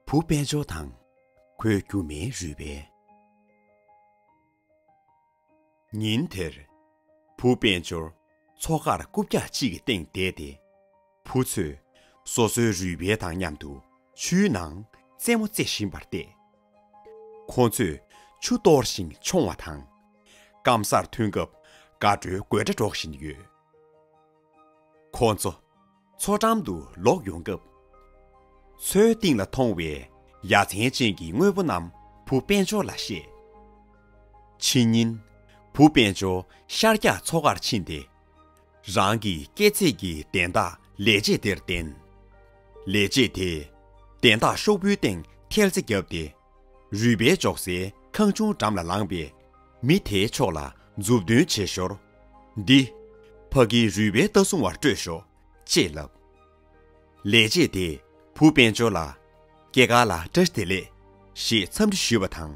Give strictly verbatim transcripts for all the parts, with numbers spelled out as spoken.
བུ་དཔལ་འབྱོར་དང་ཁོའི་རྒྱུ་མིན་རུས་སྦལ། ཉིན་དེར། བུ་དཔལ་འབྱོར་མཚོ་ཁར་རྐུབ་བཀྱག་གཅིག་གི་སྟེང་བསྡད་དེ། བུ་ཚོས་སོ་སོའི་རུས་སྦལ་དང་མཉམ་དུ་ཆུའི་ནང་རྩེད་མོ་རྩེ་བཞིན་པར་བལྟས། ཁོ་ཚོས་ཆུ་གཏོར་ཞིང་མཆོང་བ་དང་། སྐམ་སར་ཐོན་སྐབས་དགའ་སྤྲོའི་དགོད་སྒྲ་སྒྲོག་བཞིན་ཡོད། ཁོ་ཚོ་མཚོ་འགྲམ་དུ་ལོག་ཡོང་སྐབས། མཚོའི་གཏིང་ལ་མཐོང་བའི་ཡ་མཚན་ཅན་གྱི་དངོས་པོ་རྣམས་བུ་དཔལ་འབྱོར་ལ་བཤད། ཕྱི་ཉིན། བུ་དཔལ་འབྱོར་ཤར་རྒྱག་མཚོ་ཁར་ཕྱིན་ཏེ། རང་གི་སྐྱེས་ཚེས་ཀྱི་དན་རྟགས་ལས་བྱེད་དེར་བསྟན། ལས་བྱེད་དེས་དན་རྟགས་ཤོག་བུའི་སྟེང་ཐེལ་ཙེ་བརྒྱབ་སྟེ། རུས་སྦལ་འཇོག་སའི་ཁང་ཆུང་འགྲམ་ལ་ལངས་པའི་མི་དེའི་ཕྱོགས་ལ་མཛུབ་སྟོན་བྱེད་ཞོར། འདི། ཕ་གིའི་རུས་སྦལ་ལྟ་སྲུང་བར་སྤྲོད་ཤོག་ཅེས་ལབ། ལས་བྱེད་དེས་བུ་དཔལ་འབྱོར་ལ། སྐྱེས་སྐར་ལ་བཀྲ་ཤིས་བདེ་ལེགས། ཞེས་འཚམས་འདྲི་ཞུས་པ་དང་།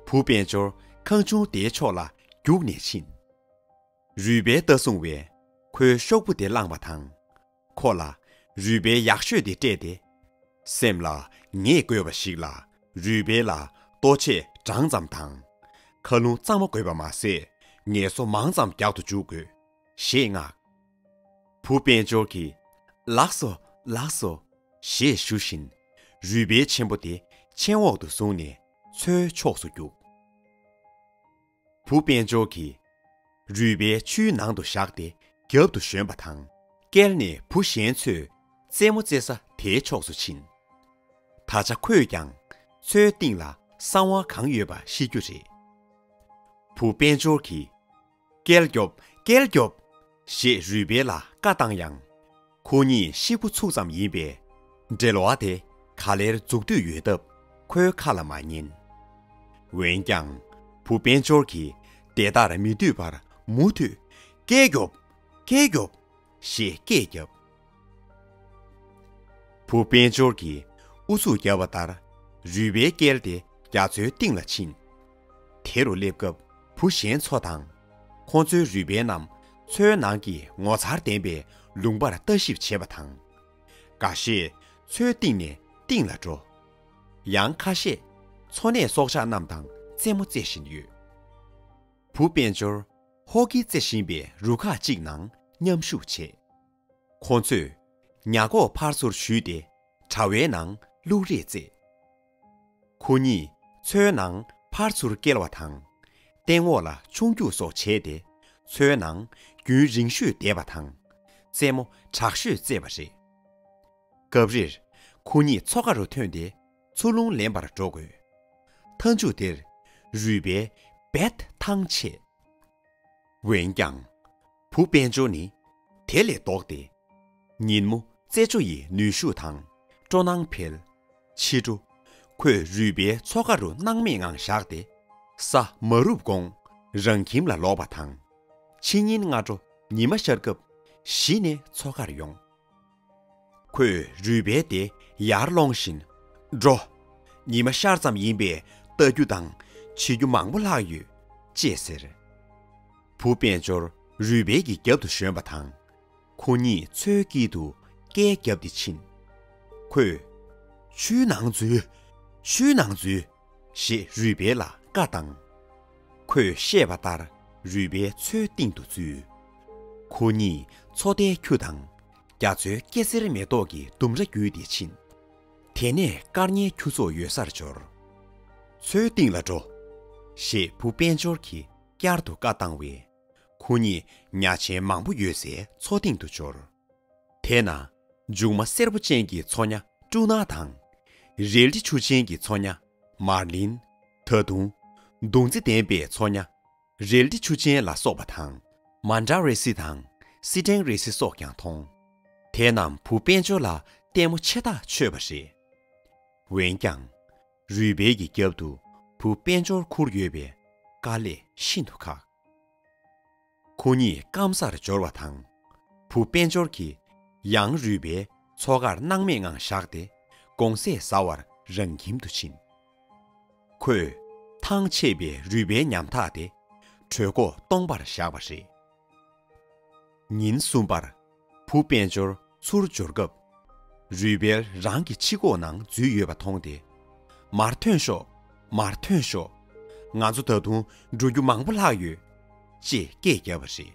བུ་དཔལ་འབྱོར་ཁང་ཆུང་དེའི་ཕྱོགས་ལ་རྒྱུགས་ནས་ཕྱིན། རུས་སྦལ་ལྟ་སྲུང་བས་ཁོའི་ཤོག་བུ་དེ་བླངས་པ་དང་། ཁོ་ལ་རུས་སྦལ་ཡག་ཤོས་དེ་སྤྲད་དེ། སེམས་ལ་ངེས་དགོས་པ་ཞིག་ལ་རུས་སྦལ་ལ་ལྟོ་ཆས་གྲངས་ཙམ་དང་། མཁའ་རླུང་གཙང་མ་དགོས་པ་མ་ཟད་ངལ་གསོ་མང་ཙམ་རྒྱག་ཏུ་འཇུག་དགོས། ཞེས་མངགས། བུ་དཔལ་འབྱོར་གྱིས། ལགས་སོ། ལགས་སོ། ཞེས་ཞུ་བཞིན། རུས་སྦལ་ཆེན་པོ་དེ་མཆན་འོག་ཏུ་བཟུང་ནས་མཚོའི་ཕྱོགས་སུ་རྒྱུགས། བུ་དཔལ་འབྱོར་གྱིས། རུས་སྦལ་ཆུའི་ནང་དུ་བཞག་སྟེ་རྒྱབ་ཏུ་ཞོན་པ་དང་། བསྐྱལ་ནས་བུ་གཞན་ཚོས་རྩེད་མོ་རྩེ་ས་དེའི་ཕྱོགས་སུ་ཕྱིན། ད་ཆ་ཁོས་ཀྱང་མཚོའི་གཏིང་ལ་གསང་བ་གང་ཡོད་པ་ཤེས་རྒྱུ་རེད། བུ་དཔལ་འབྱོར་གྱིས། རྐྱལ་རྒྱོབ། རྐྱལ་རྒྱོབ། ཞེས་རུས་སྦལ་ལ་བཀའ་བཏང་ཡང་། ཁོ་གཉིས་གཤིབ་པོ་ཚུགས་ཙམ་ཡིན་པས། འབྲེལ་བ་དེ་ག་ལེར་འཛུགས་འདོད་ཡོད་སྟབས་ཁོའི་ཁ་ལ་མ་ཉན། འོན་ཀྱང་། བུ་དཔལ་འབྱོར་གྱིས་དེ་ལྟར་མི་འདོད་པར་མུ་མཐུད། རྐྱལ་རྒྱོབ། རྐྱལ་རྒྱོབ། ཞེས་སྐད་བརྒྱབ། བུ་དཔལ་འབྱོར་གྱིས་ཨུ་ཚུགས་བརྒྱབ་པ་ལྟར། རུས་སྦལ་བསྐྱལ་ཏེ་རྒྱ་མཚོའི་གཏིང་ལ་ཕྱིན། དེ་རུ་སླེབས་སྐབས་བུ་གཞན་ཚོ་དང་། ཁོ་ཚོའི་རུས་སྦལ་རྣམས་མཚོའི་ནང་གི་ངོ་མཚར་ལྡན་པའི་ལུང་པར་ལྟ་ཞིབ་བྱེད་པ་དང་། འགའ་ཤས་མཚོའི་གཏིང་ནས་གཏིང་ལ་འགྲོ། ཡང་ཁ་ཤས་འཚོ་གནས་སྲོག་ཆགས་རྣམས་དང་རྩེད་མོ་རྩེ་བཞིན་ཡོད། བུ་དཔལ་འབྱོར་ཧོ་ཀི་རྩེ་བཞིན་པའི་རུ་ཁག་ཅིག་ནང་མཉམ་ཞུགས་བྱས། ཁོ་ཚོས་ཉ་གོག་ཕར་ཚུར་གཞུས་ཏེ་དྲ་བའི་ནང་བླུགས་རེས་རྩེད། ཁོ་གཉིས་མཚོའི་ནང་ཕར་ཚུར་བསྐྱལ་བ་དང་། སྟེང་འོག་ལ་མཆོང་རྒྱུག་སོགས་བྱས་ཏེ། མཚོའི་ནང་རྒྱུན་རིང་ཤོས་བསྡད་པ་དང་། རྩེད་མོ་དྲག་ཤོས་རྩེས་པ་རེད། སྐབས་རེར་ཁོ་གཉིས་མཚོ་ཁ་རུ་ཐོན་ཏེ་འཚོ་རླུང་ལེན་པར་འགྲོ་དགོས། མཐའ་མཇུག་དེར་རུས་སྦལ་རྦད་ཐང་ཆད། འོན་ཀྱང་། བུ་དཔལ་འབྱོར་ནི་དེ་ལས་ལྡོག་སྟེ། ཉིན་མོ་རྩེད་འཇོ་ཡི་ནུས་ཤུགས་དང་སྤྲོ་སྣང་འཕེལ། ཕྱི་དྲོ། ཁོས་རུས་སྦལ་མཚོ་ཁ་རུ་སྣང་མེད་ངང་བཞག་སྟེ། ས་མ་རུབ་གོང་རང་ཁྱིམ་ལ་ལོག་པ་དང་། ཕྱི་ཉིན་སྔ་དྲོ་ཉི་མ་ཤར་སྐབས་གཞི་ནས་མཚོ་ཁར་ཡོང་། ཁོས་རུས་སྦལ་དེ་ཡར་སློང་བཞིན། འགྲོ། ཉི་མ་ཤར་ཙམ་ཡིན་པས་ལྟ་རྒྱུ་དང་བྱེད་རྒྱུ་མང་པོ་ལྷག་ཡོད། ཅེས་ཟེར། བུ་དཔལ་འབྱོར་རུས་སྦལ་གྱི་རྒྱབ་ཏུ་ཞོན་པ་དང་། ཁོ་གཉིས་མཚོའི་དཀྱིལ་དུ་རྐྱལ་བརྒྱབ་སྟེ་ཕྱིན། ཁོས། ཆུའི་ནང་འཛུལ། ཆུའི་ནང་འཛུལ། ཞེས་རུས་སྦལ་ལ་བཀའ་བཏང་། ཁོས་བཤད་པ་ལྟར་རུས་སྦལ་མཚོའི་གཏིང་དུ་འཛུལ། ཁོ་གཉིས་མཚོ་མཐའི་ཁྱུ་དང་། རྒྱ་མཚོའི་སྐྱ་སེར་མེ་ཏོག་གི་ལྡུམ་ར་བརྒྱུད་དེ་ཕྱིན། དེ་ནས་སྐར་ཉའི་ཁྱུ་ཚོགས་ཡོད་སར་འབྱོར། མཚོའི་གཏིང་ལ་འགྲོ། ཞེས་བུ་དཔལ་འབྱོར་གྱིས་བསྐྱར་དུ་བཀའ་བཏང་བས། ཁོ་གཉིས་ཉ་ཆེན་མང་པོ་ཡོད་སའི་མཚོ་གཏིང་དུ་འབྱོར། དེ་ན་མཇུག་མ་སེར་པོ་ཅན་གྱི་མཚོ་ཉ་ཀྲུ་ན་དང་། རལ་གྲི་ཆུ་ཆེན་གྱི་མཚོ་ཉ་མར་ལིན། ད་དུང་། མདུང་རྩེ་ལྡན་པའི་མཚོ་ཉ་རལ་གྲི་ཆུ་ཆེན་ལ་སོགས་པ་དང་། མན་ཏྲ་རེ་སི་དང་སི་ཏྲེང་རེ་སི་སོགས་ཀྱང་མཐོང་། དེ་རྣམས་བུ་དཔལ་འབྱོར་ལ་ལྟད་མོ་ཆེ་ཐག་ཆོད་པ་རེད། འོན་ཀྱང་། རུས་སྦལ་གྱི་རྒྱབ་ཏུ་བུ་དཔལ་འབྱོར་ཁུར་ཡོད་པས་དཀའ་ལས་ཤིན་ཏུ་ཁག་ཁོ་གཉིས་སྐམ་སར་འབྱོར་བ་དང་། བུ་དཔལ་འབྱོར་གྱིས་ཡང་རུས་སྦལ་མཚོ་ཁར་སྣང་མེད་ངང་བཞག་སྟེ། དགོང་ཟས་ཟ་བར་རང་ཁྱིམ་དུ་ཕྱིན། ཁོས་ཐང་ཆད་པའི་རུས་སྦལ་ཉམ་ཐག་དེ་གྲོད་ཁོག་སྟོང་པར་བཞག་པ་རེད། ཉིན་གསུམ་པར་བུ་དཔལ་འབྱོར་ཚུར་འབྱོར་སྐབས། རུས་སྦལ་རང་གི་ཕྱི་ཁོག་ནང་འཛུལ་ཡོད་པ་མཐོང་སྟེ། མར་ཐོན་ཤོག། མར་ཐོན་ཤོག། ང་ཚོ་ད་དུང་འགྲོ་རྒྱུ་མང་པོ་ལྷག་ཡོད། ཅེས་སྐད་བརྒྱབ་པ་རེད།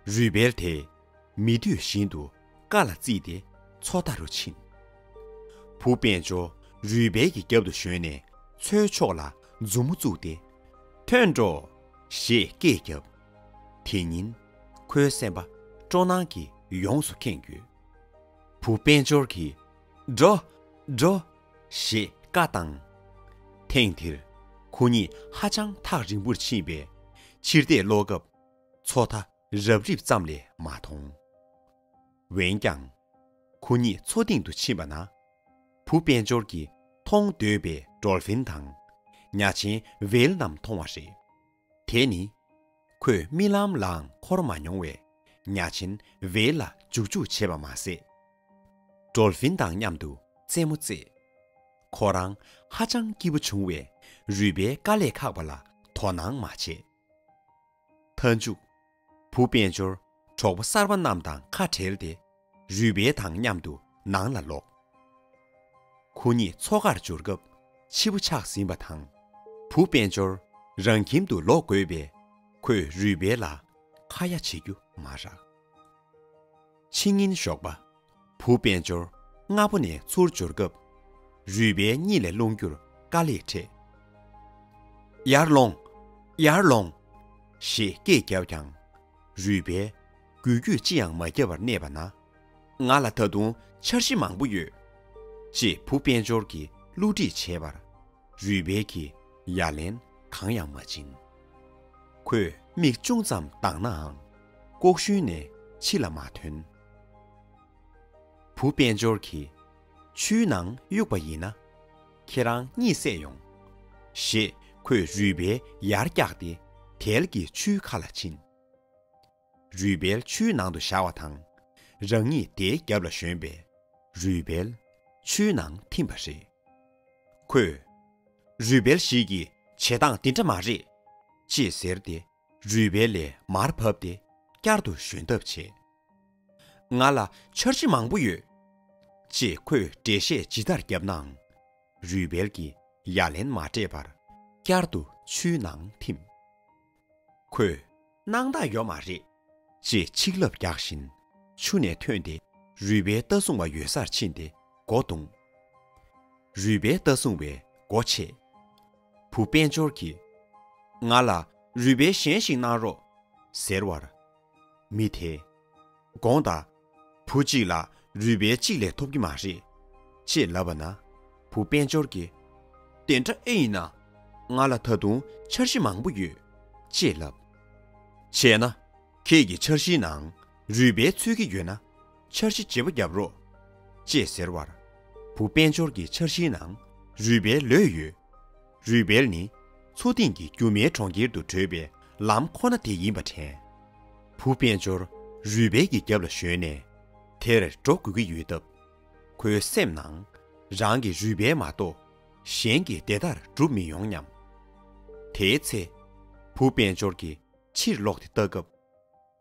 རུས་སྦལ་དེས་མི་འདོད་བཞིན་དུ་བཀའ་ལ་བརྩིས་ཏེ་མཚོ་མཐའ་རུ་ཕྱིན། བུ་དཔལ་འབྱོར་རུས་སྦལ་གྱི་རྒྱབ་ཏུ་ཞོན་ནས་མཚོའི་ཕྱོགས་ལ་མཛུབ་མོ་བཙུགས་ཏེ། ཐོན་འགྲོ། ཞེས་སྐད་བརྒྱབ། དེ་ཉིན་ཁོའི་སེམས་པ་སྤྲོ་སྣང་གིས་ཡོངས་སུ་ཁེངས་ཡོད། བུ་དཔལ་འབྱོར་གྱིས། འགྲོ། འགྲོ། ཞེས་བཀའ་བཏང་། ཐེངས་འདིར་ཁོ་གཉིས་ཧ་ཅང་ཐག་རིང་པོར་ཕྱིན་པས། ཕྱིར་ལྟས་སློག་སྐབས་མཚོ་མཐའ་རབ་རིབ་ཙམ་ལས་མ་མཐོང་། འོན་ཀྱང་། ཁོ་གཉིས་མཚོ་གཏིང་དུ་ཕྱིན་པ་ན། བུ་དཔལ་འབྱོར་གྱིས་མཐོང་འདོད་པའི་ཌོལ་ཕིན་དང་། ཉ་ཆེན་ཝེལ་རྣམས་མཐོང་བ་རེད། དེ་ནི། ཁོས་རྨི་ལམ་ལའང་འཁོར་མ་མྱོང་བའི་ཉ་ཆེན་ཝེལ་ལ་རྒྱུག་རྒྱུག་བྱེད་པ་མ་ཟད། ཌོལ་ཕིན་དང་མཉམ་དུ་རྩེད་མོ་རྩེས། ཁོ་རང་ཧ་ཅང་སྐྱིད་པོ་བྱུང་བས་རུས་སྦལ་དཀའ་ལས་ཁག་པ་ལ་དོ་སྣང་མ་བྱས། མཐའ་མཇུག་བུ་དཔལ་འབྱོར་གྲོགས་པོ་གསར་པ་རྣམས་དང་ཁ་བྲལ་ཏེ། རུས་སྦལ་དང་མཉམ་དུ་ནང་ལ་ལོག་ཁོ་གཉིས་མཚོ་ཁར་འབྱོར་སྐབས་ཕྱི་པོ་ཆགས་ཟིན་པ་དང་། བུ་དཔལ་འབྱོར་རང་ཁྱིམ་དུ་ལོག་དགོས་པས། ཁོས་རུས་སྦལ་ལ་ཁ་ཡ་བྱེད་རྒྱུ་མ་རག་ཕྱི་ཉིན་ཞོགས་པ། བུ་དཔལ་འབྱོར་སྔ་པོ་ནས་ཚུར་འབྱོར་སྐབས། རུས་སྦལ་གཉིད་ལས་ལོང་རྒྱུར་དཀའ་ལས་འཕྲད། ཡར་ལོངས། ཡར་ལོངས། ཞེས་སྐད་བརྒྱབ་ཀྱང་། རུས་སྦལ་འགུལ་སྐྱོད་ཅི་ཡང་མ་བརྒྱབ་པར་གནས་པ་ན། ང་ལ་ད་དུང་འཆར་གཞི་མང་པོ་ཡོད། ཅེས་བུ་དཔལ་འབྱོར་གྱིས་བསླུ་བྲིད་བྱས་པར། རུས་སྦལ་གྱིས་ཡ་ལན་གང་ཡང་མ་བྱིན། ཁོས་མིག་ཅུང་ཙམ་གདངས་ནའང་། ལྐོག་ཞུན་ནས་ཕྱི་ལ་མ་ཐོན། བུ་དཔལ་འབྱོར་གྱིས། ཆུའི་ནང་གཡུགས་པ་ཡིན་ན། ཁྱེད་རང་གཉིད་སད་ཡོང་། ཞེས་ཁོས་རུས་སྦལ་ཡར་བཀྱགས་ཏེ་དལ་གྱིས་ཆུའི་ཁ་ལ་ཕྱིན། རུས་སྦལ་ཆུའི་ནང་དུ་བཞག་པ་དང་། རང་ཉིད་དེའི་རྒྱབ་ལ་ཞོན་པས། རུས་སྦལ་ཆུའི་ནང་ཐིམ་པ་རེད། ཁོས། རུས་སྦལ་ཞིག་གི་བྱེད་སྟངས་འདི་འདྲ་མ་རེད། ཅེས་ཟེར་ཏེ། རུས་སྦལ་ལས་མར་བབས་ཏེ་བསྐྱར་དུ་ཞོན་ཐབས་བྱས། ང་ལ་འཆར་གཞི་མང་པོ་ཡོད། ཅེས་ཁོས་འགྲེལ་བཤད་ཇི་ལྟར་བརྒྱབ་ནའང་། རུས་སྦལ་གྱིས་ཡ་ལན་མ་སྤྲད་པར་བསྐྱར་དུ་ཆུའི་ནང་ཐིམ། ཁོས། སྣང་དག་ཡོད་མ་རེད། ཅེས་ཆིག་ལབ་རྒྱག་བཞིན་ཆུ་ནས་ཐོན་ཏེ་རུས་སྦལ་ལྟ་སྲུང་བ་ཡོད་སར་ཕྱིན་ཏེ་སྒོ་བརྡུངས། རུས་སྦལ་ལྟ་སྲུང་བས་སྒོ་ཕྱེ། བུ་དཔལ་འབྱོར་གྱིས། ང་ལ་རུས་སྦལ་གཞན་ཞིག་གནང་རོགས། ཟེར་བར། མི་དེས། དགོངས་དག་བུ་གཅིག་ལ་རུས་སྦལ་གཅིག་ལས་ཐོབ་ཀྱི་མ་རེད། ཅེས་ལབ་པ་ན། བུ་དཔལ་འབྱོར་གྱིས། དེ་འདྲ་ཨེ་ཡིན་ན། ང་ལ་ད་དུང་འཆར་གཞི་མང་པོ་ཡོད། ཅེས་ལབ། བྱས་ན། ཁྱེད་ཀྱི་འཆར་གཞིའི་ནང་རུས་སྦལ་འཚོལ་གྱི་ཡོད་ན། འཆར་གཞི་བརྗེ་པོ་བརྒྱབ་རོགས། ཅེས་ཟེར་བར། བུ་དཔལ་འབྱོར་གྱི་འཆར་གཞིའི་ནང་རུས་སྦལ་ལོས་ཡོད། རུས་སྦལ་ནི་མཚོ་གཏིང་གི་རྒྱུ་མའི་གྲོང་ཁྱེར་དུ་བགྲོད་པའི་ལམ་ཁོ་ན་དེ་ཡིན་པ་དྲན། བུ་དཔལ་འབྱོར་རུས་སྦལ་གྱི་རྒྱབ་ལ་ཞོན་ནས་དེར་འགྲོ་དགོས་ཀྱི་ཡོད་སྟབས། ཁོའི་སེམས་ནང་རང་གི་རུས་སྦལ་མ་གཏོགས་གཞན་གྱིས་དེ་ལྟར་བསྒྲུབས་མི་ཡོང་སྙམ། དེའི་ཚེ། བུ་དཔལ་འབྱོར་གྱིས་ཕྱིར་ལོག་སྟེ་ལྟ་སྐབས།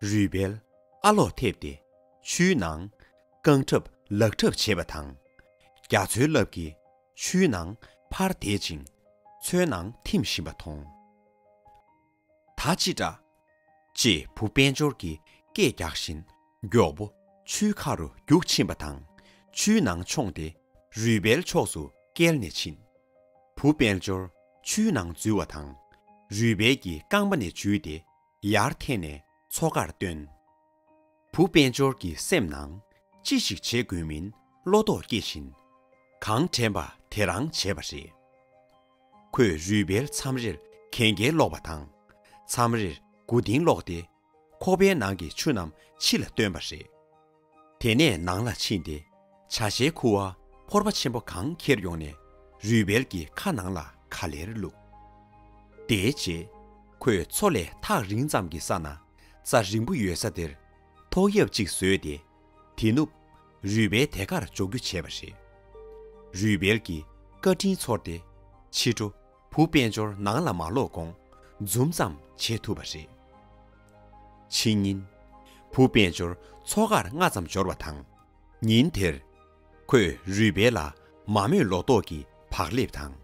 རུས་སྦལ་ཨ་ལོག་ཐེབས་ཏེ་ཆུའི་ནང་རྐང་འཁྲབ་ལག་འཁྲབ་བྱེད་པ་དང་། རྒྱ་མཚོའི་རླབས་ཀྱིས་ཆུའི་ནང་ཕར་འདེད་ཅིང་མཚོའི་ནང་ཐིམ་བཞིན་པ་མཐོང་། ད་ཅི་འདྲ། ཅེས་བུ་དཔལ་འབྱོར་གྱིས་སྐད་རྒྱག་བཞིན་མགྱོགས་པོ་ཆུའི་ཁ་རུ་རྒྱུག་ཕྱིན་པ་དང་། ཆུའི་ནང་མཆོངས་ཏེ་རུས་སྦལ་ཕྱོགས་སུ་བསྐྱལ་ནས་ཕྱིན། བུ་དཔལ་འབྱོར་ཆུའི་ནང་འཛུལ་བ་དང་། རུས་སྦལ་གྱི་རྐང་པ་ནས་འཇུས་ཏེ་ཡར་འཐེན་ནས་མཚོ་ཁར་བཏོན། བུ་དཔལ་འབྱོར་གྱི་སེམས་ནང་ཅི་ཞིག་བྱེད་དགོས་མིན་བློ་དོགས་སྐྱེས་བཞིན། གང་དྲན་པ་དེ་རང་བྱས་པ་རེད། ཁོས་རུས་སྦལ་མཚམས་རེར་གན་རྐྱལ་སློག་པ་དང་། མཚམས་རེར་མགོ་རྟིང་སློག་སྟེ། ཁོག་པའི་ནང་གི་ཆུ་རྣམས་ཕྱི་ལ་བཏོན་པ་རེད། དེ་ནས་ནང་ལ་ཕྱིན་ཏེ། བྱ་ཤའི་ཁུ་བ་ཕོར་པ་ཆེན་པོ་གང་ཁྱེར་ཡོང་ནས་རུས་སྦལ་གྱི་ཁ་ནང་ལ་ག་ལེར་བླུགས། དེའི་རྗེས། ཁོས་མཚོ་ལས་ཐག་རིང་ཙམ་གྱི་ས་ན་རྩྭ་རིང་པོ་ཡོད་ས་དེར་ཐོག་ཡབ་ཅིག་བཟོས་ཏེ། དེ་ནུབ་རུས་སྦལ་དེ་གར་འཇོག་རྒྱུ་བྱས་པ་རེད། རུས་སྦལ་གྱི་བཀའ་དྲིན་ཚོར་ཏེ། ཕྱི་དྲོ་བུ་དཔལ་འབྱོར་ནང་ལ་མ་ལོག་གོང་འཛུམ་ཙམ་བྱེད་ཐུབ་པ་རེད། ཕྱི་ཉིན། བུ་དཔལ་འབྱོར་མཚོ་ཁར་སྔ་ཙམ་འབྱོར་བ་དང་། ཉིན་དེར། ཁོས་རུས་སྦལ་ལ་མ་རྨོས་ལོ་ཏོག་གི་བག་ལེབ་དང་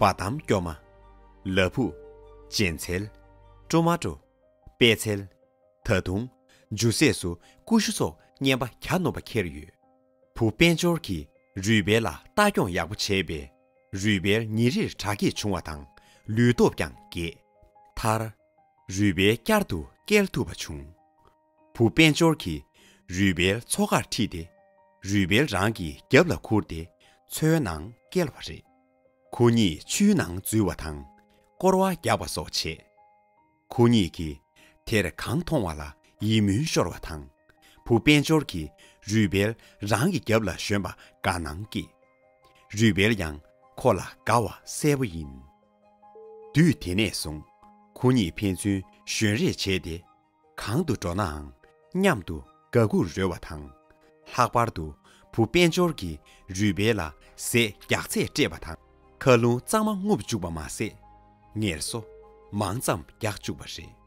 བ་དམ་སྐྱོ་མ། ལ་ཕུག། ལྗན་ཚལ། ཊོ་མ་ཊོ། པད་ཚལ། ད་དུང་། ཇུ་སེ་སོགས་ཀུ་ཤུ་སོགས་རྔན་པ་གྱ་ནོམ་པ་ཁྱེར་ཡོད། བུ་དཔལ་འབྱོར་གྱིས་རུས་སྦལ་ལ་ལྟ་སྐྱོང་ཡག་པོ་བྱས་པས། རུས་སྦལ་ཉིན་རེར་དྲག་སྐྱེད་བྱུང་བ་དང་། ལུས་སྟོབས་ཀྱང་རྒྱས། མཐར། རུས་སྦལ་བསྐྱར་དུ་སྐྱེལ་ཐུབ་པ་བྱུང་། བུ་དཔལ་འབྱོར་གྱིས་རུས་སྦལ་མཚོ་ཁར་ཁྲིད་དེ། རུས་སྦལ་རང་གི་རྒྱབ་ལ་ཁུར་ཏེ་མཚོའི་ནང་བསྐྱལ་བ་རེད། ཁོ་གཉིས་ཆུའི་ནང་འཛུལ་བ་དང་། སྐོར་བ་རྒྱག་པ་སོགས་བྱས། ཁོ་གཉིས་ཀྱིས་དེར་གངས་མཐོང་བ་ལ་ཡིད་སྨོན་ཤོར་བ་དང་། བུ་དཔལ་འབྱོར་གྱིས་རུས་སྦལ་རང་གི་རྒྱབ་ལ་ཞོན་པ་དགའ་སྣང་སྐྱེས། རུས་སྦལ་ཡང་ཁོ་ལ་དགའ་བ་གསལ་པོ་ཡིན། དུས་དེ་ནས་བཟུང་ཁོ་གཉིས་ཕན་ཚུན་ཞོན་རེས་བྱས་ཏེ། གང་དུ་འགྲོ་ནའང་མཉམ་དུ་དགའ་མགུར་རོལ་བ་དང་། ལྷག་པར་དུ་བུ་དཔལ་འབྱོར་གྱིས་རུས་སྦལ་ལ་ཟས་རྒྱགས་ཚད་སྤྲད་པ་དང་། མཁའ་རླུང་གཙང་མ་རྔུབ་བཅུག་པ་མ་ཟད། ངལ་གསོ་མང་ཙམ་རྒྱག་བཅུག་པ་རེད།